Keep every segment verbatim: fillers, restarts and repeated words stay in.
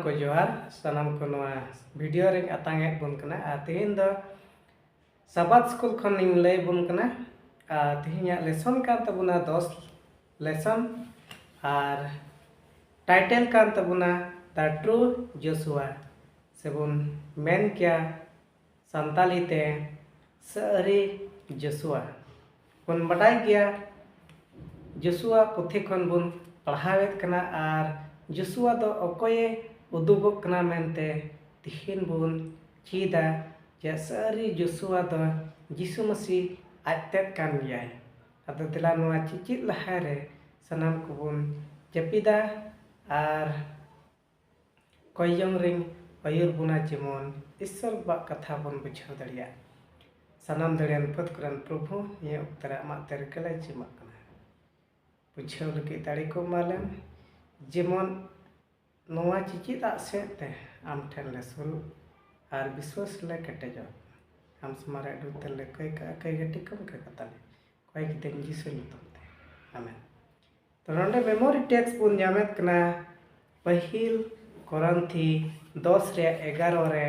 ᱠᱚ ᱡᱚᱦᱟᱨ, ᱥᱟᱱᱟᱢ ᱠᱚ ᱱᱚᱣᱟ video ᱨᱮᱧ ᱟᱛᱟᱝ ᱮᱫ ᱵᱚᱱ ᱠᱟᱱᱟ᱾ ᱟᱨ ᱛᱮᱦᱮᱧ ᱫᱚ ᱥᱟᱵᱟᱛ ᱥᱠᱩᱞ ᱠᱷᱚᱱ ᱤᱧ ᱞᱟᱹᱭ ᱵᱚᱱ ᱠᱟᱱᱟ᱾ ᱟᱨ ᱛᱮᱦᱮᱧᱟᱜ lesson ᱠᱟᱱ ᱛᱟᱵᱚᱱᱟ ᱫᱚᱥ lesson, ᱟᱨ title ᱠᱟᱱ ᱛᱟᱵᱚᱱᱟ The True Joshua, ᱥᱮᱵᱚᱱ ᱢᱮᱱ ᱠᱮᱭᱟ ᱥᱟᱱᱛᱟᱞᱤ ᱛᱮ ᱥᱟᱹᱨᱤ ᱡᱳᱥᱩᱣᱟ᱾ ᱵᱚᱱ ᱵᱟᱰᱟᱭ ᱜᱮᱭᱟ, ᱡᱳᱥᱩᱣᱟ ᱯᱩᱛᱷᱤ ᱠᱷᱚᱱ ᱵᱚᱱ ᱯᱟᱲᱦᱟᱣᱮᱫ ᱠᱟᱱᱟ, ᱟᱨ ᱡᱳᱥᱩᱣᱟ ᱫᱚ ᱚᱠᱚᱭᱮ ᱩᱫᱩᱜᱚᱜ ᱠᱟᱱᱟ ᱢᱮᱱᱛᱮ ᱛᱤᱦᱤᱧ ᱵᱚᱱ ᱪᱮᱫᱟ ᱡᱮ ᱥᱟᱹᱨᱤ ᱡᱳᱥᱩᱣᱟ ᱫᱚ ᱡᱤᱥᱩ ᱢᱟᱹᱥᱤ ᱟᱡᱛᱮᱫ ᱠᱟᱱ ᱜᱮᱭᱟᱭ᱾ ᱟᱫᱚ ᱫᱮᱞᱟ ᱱᱚᱣᱟ ᱪᱮᱪᱮᱫ ᱞᱟᱦᱟᱨᱮ ᱥᱟᱱᱟᱢ ᱠᱚᱵᱚᱱ ᱡᱟᱹᱯᱤᱫᱟ ᱟᱨ ᱠᱚᱭᱚᱝ ᱨᱤᱧ ᱟᱹᱭᱩᱨ ᱵᱚᱱᱟ ᱡᱮᱢᱚᱱ ᱤᱥᱥᱚᱨ ᱵᱟᱵᱟᱜ ᱠᱟᱛᱷᱟ ᱵᱚᱱ ᱵᱩᱡᱷᱟᱹᱣ ᱫᱟᱲᱮᱭᱟᱜ᱾ ᱥᱟᱱᱟᱢ ᱫᱟᱲᱮᱭᱟᱱ ᱯᱷᱟᱹᱫ ᱠᱚᱨᱮᱱ ᱯᱨᱚᱵᱷᱩ, ᱱᱤᱭᱟᱹ ᱚᱠᱛᱚ ᱨᱮ ᱟᱢᱟᱜ ᱛᱤ ᱨᱮᱜᱮ ᱞᱮ ᱡᱤᱢᱟᱜ ᱠᱟᱱᱟ᱾ ᱵᱩᱡᱷᱟᱹᱣ ᱞᱟᱹᱜᱤᱫ ᱫᱟᱲᱮ ᱠᱚ ᱮᱢᱟ ᱞᱮᱢ, ᱡᱮᱢᱚᱱ ᱱᱚᱣᱟ ᱪᱮᱪᱮᱫᱟᱜ ᱥᱮᱫ ᱛᱮ ᱟᱢ ᱴᱷᱮᱱ ᱞᱮ ᱥᱩᱨᱩᱜ ᱟᱨ ᱵᱤᱥᱣᱟᱥ ᱞᱮ ᱠᱮᱴᱮᱡᱚᱜ᱾ ᱟᱢ ᱥᱟᱢᱟᱝ ᱨᱮ ᱟᱹᱰᱤ ᱩᱛᱟᱹᱨ ᱞᱮ ᱠᱟᱹᱭ ᱠᱟᱜᱼᱟ, ᱠᱟᱹᱭ ᱜᱮ ᱴᱷᱤᱠᱟᱹᱢ ᱠᱟᱹᱭ ᱠᱟᱛᱟ ᱞᱮ᱾ ᱠᱚᱭ ᱠᱤᱫᱟᱹᱧ ᱡᱤᱥᱩ ᱧᱩᱛᱩᱢ ᱛᱮ, ᱟᱢᱮᱱ᱾ ᱛᱚ ᱱᱚᱰᱮ memory text ᱵᱚᱱ ᱧᱟᱢᱮᱫ ᱠᱟᱱᱟ ᱯᱟᱹᱦᱤᱞ ᱠᱚᱨᱟᱱᱛᱷᱤ ᱫᱚᱥ ᱨᱮᱭᱟᱜ ᱮᱜᱟᱨᱚ ᱨᱮ᱾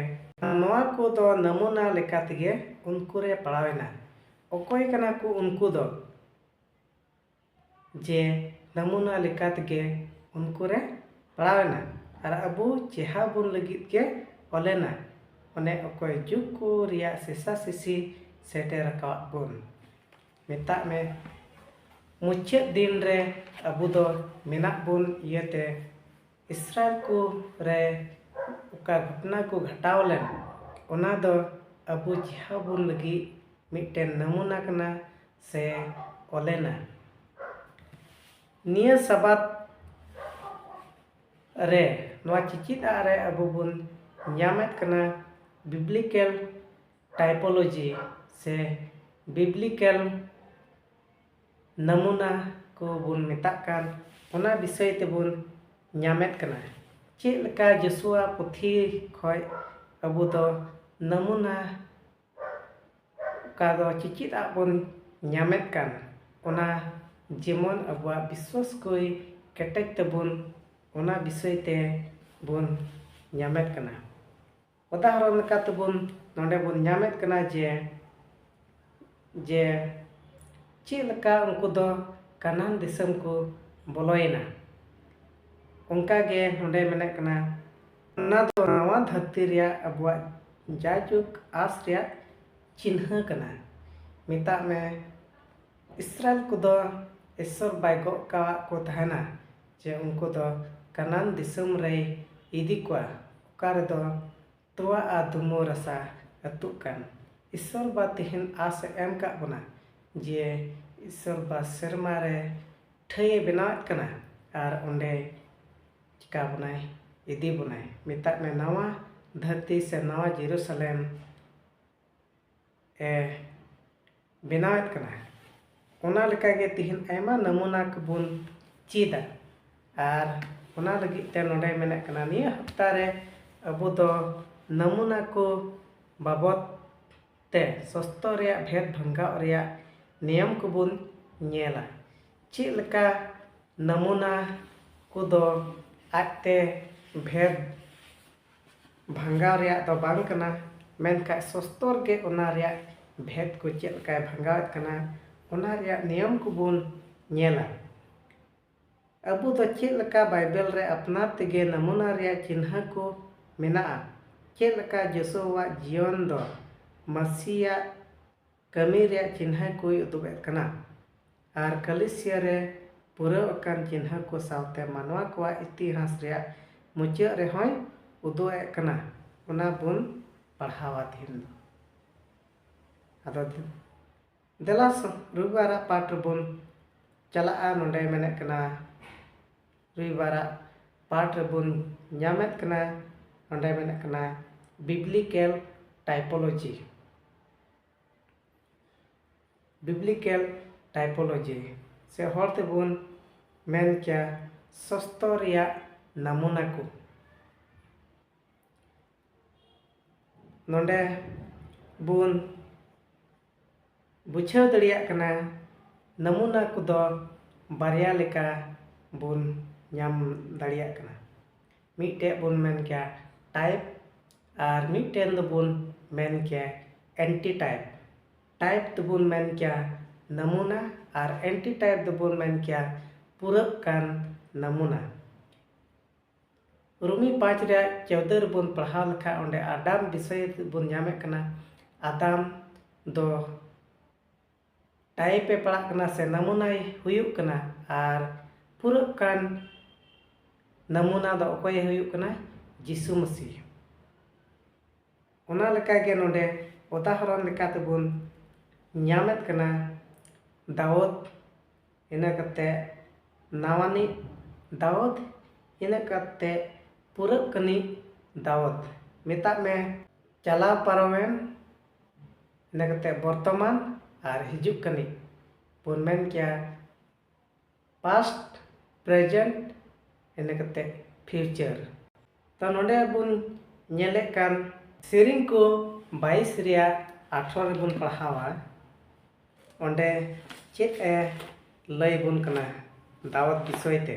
ᱱᱚᱣᱟ ᱠᱚᱫᱚ ᱱᱟᱢᱩᱱᱟ ᱞᱮᱠᱟ ᱛᱮᱜᱮ ᱩᱱᱠᱩ ᱨᱮ ᱯᱟᱲᱟᱣ ᱮᱱᱟ᱾ ᱚᱠᱚᱭ ᱠᱟᱱᱟ ᱠᱚ ᱩᱱᱠᱩ ᱫᱚ? ᱡᱮ ᱱᱟᱢᱩᱱᱟ ᱞᱮᱠᱟ ᱛᱮᱜᱮ ᱩᱱᱠᱩ ᱨᱮ ᱯᱟᱲᱟᱣ ᱮᱱᱟ᱾ ᱟᱨ ᱟᱵᱚ ᱪᱮᱦᱟ ᱵᱚᱱ ᱞᱟᱹᱜᱤᱫ ᱜᱮ ᱚᱞᱮᱱᱟ, ᱚᱱᱮ ᱚᱠᱚᱭ ᱡᱩᱜᱽ ᱠᱚ ᱨᱮᱭᱟᱜ ᱥᱮᱥᱟ ᱥᱮᱥᱤ ᱥᱮᱴᱮᱨ ᱟᱠᱟᱣᱟᱫ ᱵᱚᱱ᱾ ᱢᱮᱛᱟᱜ ᱢᱮ, ᱢᱩᱪᱟᱹᱫ ᱫᱤᱱ ᱨᱮ ᱟᱵᱚ ᱫᱚ ᱢᱮᱱᱟᱜ ᱵᱚᱱ ᱤᱭᱟᱹᱛᱮ ᱤᱥᱨᱟᱭᱮᱞ ᱠᱚ ᱨᱮ ᱚᱠᱟ ᱜᱷᱚᱴᱚᱱᱟ ᱠᱚ ᱜᱷᱟᱴᱟᱣ ᱞᱮᱱ, ᱚᱱᱟ ᱫᱚ ᱟᱵᱚ ᱪᱮᱦᱟ ᱵᱚᱱ ᱞᱟᱹᱜᱤᱫ ᱢᱤᱫᱴᱮᱱ ᱱᱟᱢᱩᱱᱟ ᱠᱟᱱᱟ ᱥᱮ ᱚᱞᱮᱱᱟ᱾ ᱱᱤᱭᱟᱹ ᱥᱟᱵᱟᱛ ᱨᱮ ᱱᱚᱣᱟ ᱪᱮᱪᱮᱫ ᱟᱜ ᱨᱮ ᱟᱵᱚ ᱵᱚᱱ ᱧᱟᱢᱮᱫ ᱠᱟᱱᱟ biblical typology ᱥᱮ biblical ᱱᱟᱢᱩᱱᱟ ᱠᱚ ᱵᱚᱱ ᱢᱮᱛᱟᱜ ᱠᱟᱱ, ᱚᱱᱟ ᱵᱤᱥᱚᱭ ᱛᱮᱵᱚᱱ ᱧᱟᱢᱮᱫ ᱠᱟᱱᱟ᱾ ᱪᱮᱫ ᱞᱮᱠᱟ ᱡᱳᱥᱩᱣᱟ ᱯᱩᱛᱷᱤ ᱠᱷᱚᱱ ᱟᱵᱚ ᱫᱚ ᱱᱟᱢᱩᱱᱟ ᱚᱠᱟ ᱫᱚ ᱪᱮᱪᱮᱫ ᱟᱜ ᱵᱚᱱ ᱧᱟᱢᱮᱫ ᱠᱟᱱ, ᱚᱱᱟ ᱡᱮᱢᱚᱱ ᱟᱵᱚᱣᱟᱜ ᱵᱤᱥᱣᱟᱥ ᱠᱚᱭ ᱠᱮᱴᱮᱡ ᱛᱟᱵᱚᱱ, ᱚᱱᱟ ᱵᱤᱥᱚᱭ ᱛᱮ ᱵᱚᱱ ᱧᱟᱢᱮᱫ ᱠᱟᱱᱟ᱾ ᱩᱫᱟᱦᱚᱨᱚᱱ ᱞᱮᱠᱟᱛᱮᱵᱚᱱ ᱱᱚᱰᱮ ᱵᱚᱱ ᱧᱟᱢᱮᱫ ᱠᱟᱱᱟ ᱡᱮ ᱡᱮ ᱪᱮᱫ ᱞᱮᱠᱟ ᱩᱱᱠᱩ ᱫᱚ ᱠᱟᱱᱟᱱ ᱫᱤᱥᱚᱢ ᱠᱚ ᱵᱚᱞᱚᱭᱮᱱᱟ᱾ ᱚᱱᱠᱟ ᱜᱮ ᱱᱚᱰᱮ ᱢᱮᱱᱮᱫ ᱠᱟᱱᱟ, ᱚᱱᱟ ᱫᱚ ᱱᱟᱣᱟ ᱫᱷᱟᱹᱨᱛᱤ ᱨᱮᱭᱟᱜ ᱟᱵᱚᱣᱟᱜ ᱡᱟᱭᱡᱩᱜᱽ ᱟᱸᱥ ᱨᱮᱭᱟᱜ ᱪᱤᱱᱦᱟᱹ ᱠᱟᱱᱟ᱾ ᱢᱮᱛᱟᱜ ᱢᱮ, ᱤᱥᱨᱟᱭᱮᱞ ᱠᱚᱫᱚ ᱤᱥᱥᱚᱨ ᱵᱟᱭ ᱜᱚᱜ ᱠᱟᱜ ᱠᱚ ᱛᱟᱦᱮᱱᱟ ᱡᱮ ᱩᱱᱠᱩ ᱫᱚ ᱠᱟᱱᱟᱱ ᱫᱤᱥᱚᱢ ᱨᱮᱭ ᱤᱫᱤ ᱠᱚᱣᱟ, ᱚᱠᱟ ᱨᱮᱫᱚ ᱛᱚᱣᱟ ᱟᱨ ᱫᱩᱢᱩᱨ ᱨᱟᱥᱟ ᱟᱹᱛᱩᱜ ᱠᱟᱱ᱾ ᱤᱥᱥᱚᱨ ᱵᱟ ᱛᱮᱦᱮᱧ ᱟᱸᱥ ᱮ ᱮᱢ ᱠᱟᱜ ᱵᱚᱱᱟ ᱡᱮ ᱤᱥᱥᱚᱨ ᱵᱟ ᱥᱮᱨᱢᱟ ᱨᱮ ᱴᱷᱟᱹᱭ ᱮ ᱵᱮᱱᱟᱣᱮᱫ ᱠᱟᱱᱟ ᱟᱨ ᱚᱸᱰᱮ ᱪᱤᱠᱟ ᱵᱚᱱᱟᱭ, ᱤᱫᱤ ᱵᱚᱱᱟᱭ᱾ ᱢᱮᱛᱟᱜ ᱢᱮ, ᱱᱟᱣᱟ ᱫᱷᱟᱹᱨᱛᱤ ᱥᱮ ᱱᱟᱣᱟ ᱡᱮᱨᱩᱥᱟᱞᱮᱢ ᱮ ᱵᱮᱱᱟᱣᱮᱫ ᱠᱟᱱᱟ᱾ ᱚᱱᱟ ᱞᱮᱠᱟᱜᱮ ᱛᱮᱦᱮᱧ ᱟᱭᱢᱟ ᱱᱟᱢᱩᱱᱟ ᱠᱚᱵᱚᱱ ᱪᱮᱫᱟ᱾ ᱟᱨ ᱚᱱᱟ ᱞᱟᱹᱜᱤᱫ ᱛᱮ ᱱᱚᱰᱮ ᱢᱮᱱᱮᱫ ᱠᱟᱱᱟ, ᱱᱤᱭᱟᱹ ᱦᱟᱯᱛᱟ ᱨᱮ ᱟᱵᱚ ᱫᱚ ᱱᱟᱢᱩᱱᱟ ᱠᱚ ᱵᱟᱵᱚᱫ ᱛᱮ ᱥᱚᱥᱛᱚ ᱨᱮᱭᱟᱜ ᱵᱷᱮᱫ ᱵᱷᱟᱸᱜᱟᱣ ᱨᱮᱭᱟᱜ ᱱᱤᱭᱚᱢ ᱠᱚᱵᱚᱱ ᱧᱮᱞᱟ᱾ ᱪᱮᱫ ᱞᱮᱠᱟ ᱱᱟᱢᱩᱱᱟ ᱠᱚᱫᱚ ᱟᱡᱛᱮ ᱵᱷᱮᱫ ᱵᱷᱟᱸᱜᱟᱣ ᱨᱮᱭᱟᱜ ᱫᱚ ᱵᱟᱝ ᱠᱟᱱᱟ, ᱢᱮᱱᱠᱷᱟᱱ ᱥᱚᱥᱛᱚᱨ ᱜᱮ ᱚᱱᱟ ᱨᱮᱭᱟᱜ ᱵᱷᱮᱫ ᱠᱚ ᱪᱮᱫ ᱞᱮᱠᱟᱭ ᱵᱷᱟᱸᱜᱟᱣᱮᱫ ᱠᱟᱱᱟ, ᱚᱱᱟ ᱨᱮᱭᱟᱜ ᱱᱤᱭᱚᱢ ᱠᱚᱵᱚᱱ ᱧᱮᱞᱟ᱾ ᱟᱵᱚ ᱫᱚ ᱪᱮᱫ ᱞᱮᱠᱟ ᱵᱟᱭᱵᱮᱞ ᱨᱮ ᱟᱯᱱᱟᱨ ᱛᱮᱜᱮ ᱱᱟᱢᱩᱱᱟ ᱨᱮᱭᱟᱜ ᱪᱤᱱᱦᱟᱹ ᱠᱚ ᱢᱮᱱᱟᱜᱼᱟ? ᱪᱮᱫ ᱞᱮᱠᱟ ᱡᱚᱥᱩᱣᱟᱜ ᱡᱤᱭᱚᱱ ᱫᱚ ᱢᱟᱹᱥᱤᱭᱟᱜ ᱠᱟᱹᱢᱤ ᱨᱮᱭᱟᱜ ᱪᱤᱱᱦᱟᱹ ᱠᱚᱭ ᱩᱫᱩᱜ ᱮᱫ ᱠᱟᱱᱟ? ᱟᱨ ᱠᱟᱞᱤᱥᱤᱭᱟ ᱨᱮ ᱯᱩᱨᱟᱹᱣ ᱟᱠᱟᱱ ᱪᱤᱱᱦᱟᱹ ᱠᱚ ᱥᱟᱶᱛᱮ ᱢᱟᱱᱣᱟ ᱠᱚᱣᱟᱜ ᱤᱛᱤᱦᱟᱥ ᱨᱮᱭᱟᱜ ᱢᱩᱪᱟᱹᱫ ᱨᱮᱦᱚᱸᱭ ᱩᱫᱩᱜ ᱮᱫ ᱠᱟᱱᱟ᱾ ᱚᱱᱟ ᱵᱚᱱ ᱯᱟᱲᱦᱟᱣᱟ ᱛᱮᱦᱮᱧ ᱫᱚ᱾ ᱟᱫᱚ ᱫᱮᱞᱟ ᱥᱚ-, ᱨᱚᱵᱤᱵᱟᱨᱟᱜ ᱯᱟᱴ ᱨᱮᱵᱚᱱ ᱪᱟᱞᱟᱜᱼᱟ᱾ ᱱᱚᱰᱮ ᱢᱮᱱᱮᱫ ᱠᱟᱱᱟ, ᱨᱚᱵᱤᱵᱟᱨᱟᱜ ᱯᱟᱴ ᱨᱮᱵᱚᱱ ᱧᱟᱢᱮᱫ ᱠᱟᱱᱟ, ᱱᱚᱰᱮ ᱢᱮᱱᱮᱫ ᱠᱟᱱᱟ biblical typology᱾ Biblical typology ᱥᱮ ᱦᱚᱲ ᱛᱮᱵᱚᱱ ᱢᱮᱱ ᱠᱮᱭᱟ ᱥᱚᱥᱛᱚ ᱨᱮᱭᱟᱜ ᱱᱟᱢᱩᱱᱟ ᱠᱚ᱾ ᱱᱚᱰᱮ ᱵᱚᱱ ᱵᱩᱡᱷᱟᱹᱣ ᱫᱟᱲᱮᱭᱟᱜ ᱠᱟᱱᱟ, ᱱᱟᱢᱩᱱᱟ ᱠᱚᱫᱚ ᱵᱟᱨᱭᱟ ᱞᱮᱠᱟ ᱵᱚᱱ ᱧᱟᱢ ᱫᱟᱲᱮᱭᱟᱜ ᱠᱟᱱᱟ᱾ ᱢᱤᱫᱴᱮᱡ ᱵᱚᱱ ᱢᱮᱱ ᱠᱮᱭᱟ ᱴᱟᱭᱤᱯ, ᱟᱨ ᱢᱤᱫᱴᱮᱱ ᱫᱚᱵᱚᱱ ᱢᱮᱱ ᱠᱮᱭᱟ ᱮᱱᱴᱤ ᱴᱟᱭᱤᱯ᱾ ᱴᱟᱭᱤᱯ ᱫᱚᱵᱚᱱ ᱢᱮᱱ ᱠᱮᱭᱟ ᱱᱟᱢᱩᱱᱟ, ᱟᱨ ᱮᱱᱴᱤ ᱴᱟᱭᱤᱯ ᱫᱚᱵᱚᱱ ᱢᱮᱱ ᱠᱮᱭᱟ ᱯᱩᱨᱟᱹᱜ ᱠᱟᱱ ᱱᱟᱢᱩᱱᱟ᱾ ᱨᱳᱢᱤ ᱯᱟᱸᱪ ᱨᱮᱭᱟᱜ ᱪᱳᱫᱟᱹ ᱨᱮᱵᱚᱱ ᱯᱟᱲᱦᱟᱣ ᱞᱮᱠᱷᱟᱱ, ᱚᱸᱰᱮ ᱟᱫᱟᱢ ᱵᱤᱥᱚᱭ ᱵᱚᱱ ᱧᱟᱢᱮᱫ ᱠᱟᱱᱟ᱾ ᱟᱫᱟᱢ ᱫᱚ ᱴᱟᱭᱤᱯ ᱮ ᱯᱟᱲᱟᱜ ᱠᱟᱱᱟ ᱥᱮ ᱱᱟᱢᱩᱱᱟᱭ ᱦᱩᱭᱩᱜ ᱠᱟᱱᱟ, ᱟᱨ ᱯᱩᱨᱟᱹᱜ ᱠᱟᱱ ᱱᱟᱢᱩᱱᱟ ᱫᱚ ᱚᱠᱚᱭᱮ ᱦᱩᱭᱩᱜ ᱠᱟᱱᱟ? ᱡᱤᱥᱩ ᱢᱟᱹᱥᱤ᱾ ᱚᱱᱟ ᱞᱮᱠᱟᱜᱮ ᱱᱚᱰᱮ ᱩᱫᱟᱦᱚᱨᱚᱱ ᱞᱮᱠᱟᱛᱮᱵᱚᱱ ᱧᱟᱢᱮᱫ ᱠᱟᱱᱟ ᱫᱟᱣᱚᱫ, ᱤᱱᱟᱹ ᱠᱟᱛᱮ ᱱᱟᱣᱟᱱᱤᱡ ᱫᱟᱣᱚᱫ, ᱤᱱᱟᱹ ᱠᱟᱛᱮ ᱯᱩᱨᱟᱹᱜ ᱠᱟᱱᱤᱡ ᱫᱟᱣᱚᱫ᱾ ᱢᱮᱛᱟᱜ ᱢᱮ ᱪᱟᱞᱟᱣ ᱯᱟᱨᱚᱢᱮᱱ, ᱤᱱᱟᱹ ᱠᱟᱛᱮ ᱵᱚᱨᱛᱚᱢᱟᱱ ᱟᱨ ᱦᱤᱡᱩᱜ ᱠᱟᱱᱤᱡ ᱵᱚᱱ ᱢᱮᱱ ᱠᱮᱭᱟ ᱯᱟᱥᱴ, ᱯᱨᱮᱡᱮᱱᱴ, ᱤᱱᱟᱹ ᱠᱟᱛᱮ ᱯᱷᱤᱭᱩᱪᱟᱨ᱾ ᱛᱚ ᱱᱚᱰᱮ ᱵᱚᱱ ᱧᱮᱞᱮᱫ ᱠᱟᱱ ᱥᱮᱨᱮᱧ ᱠᱚ ᱵᱟᱭᱤᱥ ᱨᱮᱭᱟᱜ ᱟᱴᱷᱨᱚ ᱨᱮᱵᱚᱱ ᱯᱟᱲᱦᱟᱣᱟ᱾ ᱚᱸᱰᱮ ᱪᱮᱫ ᱮ ᱞᱟᱹᱭ ᱵᱚᱱ ᱠᱟᱱᱟ ᱫᱟᱣᱚᱫ ᱵᱤᱥᱚᱭ ᱛᱮ?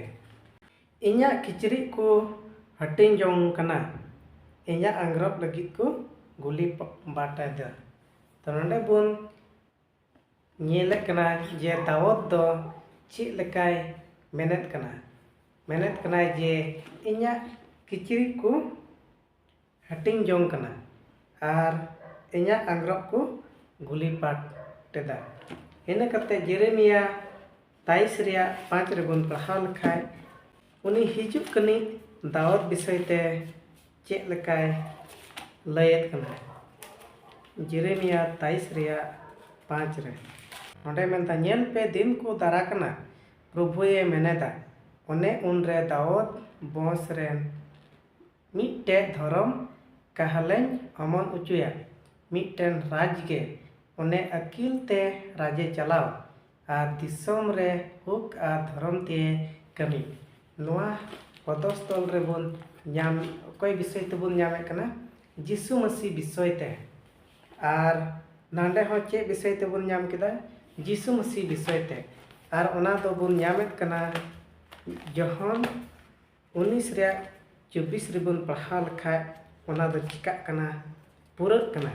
ᱤᱧᱟᱹᱜ ᱠᱤᱪᱨᱤᱡ ᱠᱚ ᱦᱟᱹᱴᱤᱧ ᱡᱚᱝ ᱠᱟᱱᱟ, ᱤᱧᱟᱹᱜ ᱟᱝᱜᱽᱨᱚᱵ ᱞᱟᱹᱜᱤᱫ ᱠᱚ ᱜᱩᱞᱤ ᱵᱟᱴᱟᱭᱮᱫᱟ᱾ ᱛᱚ ᱱᱚᱰᱮ ᱵᱚᱱ ᱧᱮᱞᱮᱫ ᱠᱟᱱᱟ ᱡᱮ ᱫᱟᱣᱚᱫ ᱫᱚ ᱪᱮᱫ ᱞᱮᱠᱟᱭ ᱢᱮᱱᱮᱫ ᱠᱟᱱᱟ᱾ ᱢᱮᱱᱮᱫ ᱠᱟᱱᱟᱭ ᱡᱮ ᱤᱧᱟᱹᱜ ᱠᱤᱪᱨᱤᱡ ᱠᱚ ᱦᱟᱹᱴᱤᱧ ᱡᱚᱝ ᱠᱟᱱᱟ ᱟᱨ ᱤᱧᱟᱹᱜ ᱟᱝᱜᱽᱨᱚᱵ ᱠᱚ ᱜᱩᱞᱤ ᱯᱟᱴ ᱮᱫᱟ᱾ ᱤᱱᱟᱹ ᱠᱟᱛᱮ ᱡᱮᱨᱮᱢᱤᱭᱟ ᱛᱟᱭᱤᱥ ᱨᱮᱭᱟᱜ ᱯᱟᱸᱪ ᱨᱮᱵᱚᱱ ᱯᱟᱲᱦᱟᱣ ᱞᱮᱠᱷᱟᱡ, ᱩᱱᱤ ᱦᱤᱡᱩᱜ ᱠᱟᱹᱱᱤᱡ ᱫᱟᱣᱚᱫ ᱵᱤᱥᱚᱭ ᱛᱮ ᱪᱮᱫ ᱞᱮᱠᱟᱭ ᱞᱟᱹᱭᱮᱫ ᱠᱟᱱᱟ? ᱡᱮᱨᱮᱢᱤᱭᱟ ᱛᱟᱭᱤᱥ ᱨᱮᱭᱟᱜ ᱯᱟᱸᱪ ᱨᱮ ᱱᱚᱰᱮ ᱢᱮᱱᱫᱟ, "ᱧᱮᱞ ᱯᱮ, ᱫᱤᱱ ᱠᱚ ᱫᱟᱨᱟ ᱠᱟᱱᱟ, ᱯᱨᱚᱵᱷᱩᱭᱮ ᱢᱮᱱᱮᱫᱟ, ᱚᱱᱮ ᱩᱱᱨᱮ ᱫᱟᱣᱚᱫ ᱵᱚᱸᱥ ᱨᱮᱱ ᱢᱤᱫᱴᱮᱡ ᱫᱷᱚᱨᱚᱢ ᱠᱟᱦᱞᱟᱧ ᱚᱢᱚᱱ ᱚᱪᱚᱭᱟ, ᱢᱤᱫᱴᱮᱱ ᱨᱟᱡᱽ ᱜᱮ, ᱚᱱᱮ ᱟᱹᱠᱤᱞ ᱛᱮ ᱨᱟᱡᱮ ᱪᱟᱞᱟᱣ, ᱟᱨ ᱫᱤᱥᱚᱢ ᱨᱮ ᱦᱩᱠ ᱟᱨ ᱫᱷᱚᱨᱚᱢ ᱛᱮᱭ ᱠᱟᱹᱢᱤ᱾" ᱱᱚᱣᱟ ᱯᱚᱫᱚᱥᱛᱚᱞ ᱨᱮᱵᱚᱱ ᱧᱟᱢ, ᱚᱠᱚᱭ ᱵᱤᱥᱚᱭ ᱛᱮᱵᱚᱱ ᱧᱟᱢᱮᱫ ᱠᱟᱱᱟ? ᱡᱤᱥᱩ ᱢᱟᱹᱥᱤ ᱵᱤᱥᱚᱭ ᱛᱮ᱾ ᱟᱨ ᱱᱟᱰᱮ ᱦᱚᱸ ᱪᱮᱫ ᱵᱤᱥᱚᱭ ᱛᱮᱵᱚᱱ ᱧᱟᱢ ᱠᱮᱫᱟ? ᱡᱤᱥᱩ ᱢᱟᱹᱥᱤ ᱵᱤᱥᱚᱭ ᱛᱮ᱾ ᱟᱨ ᱚᱱᱟ ᱫᱚᱵᱚᱱ ᱧᱟᱢᱮᱫ ᱠᱟᱱᱟ ᱡᱚᱦᱚᱱ ᱩᱱᱤᱥ ᱨᱮᱭᱟᱜ ᱪᱚᱵᱵᱤᱥ ᱨᱮᱵᱚᱱ ᱯᱟᱲᱦᱟᱣ ᱞᱮᱠᱷᱟᱡ ᱚᱱᱟ ᱫᱚ ᱪᱤᱠᱟᱹᱜ ᱠᱟᱱᱟ? ᱯᱩᱨᱟᱹᱜ ᱠᱟᱱᱟ᱾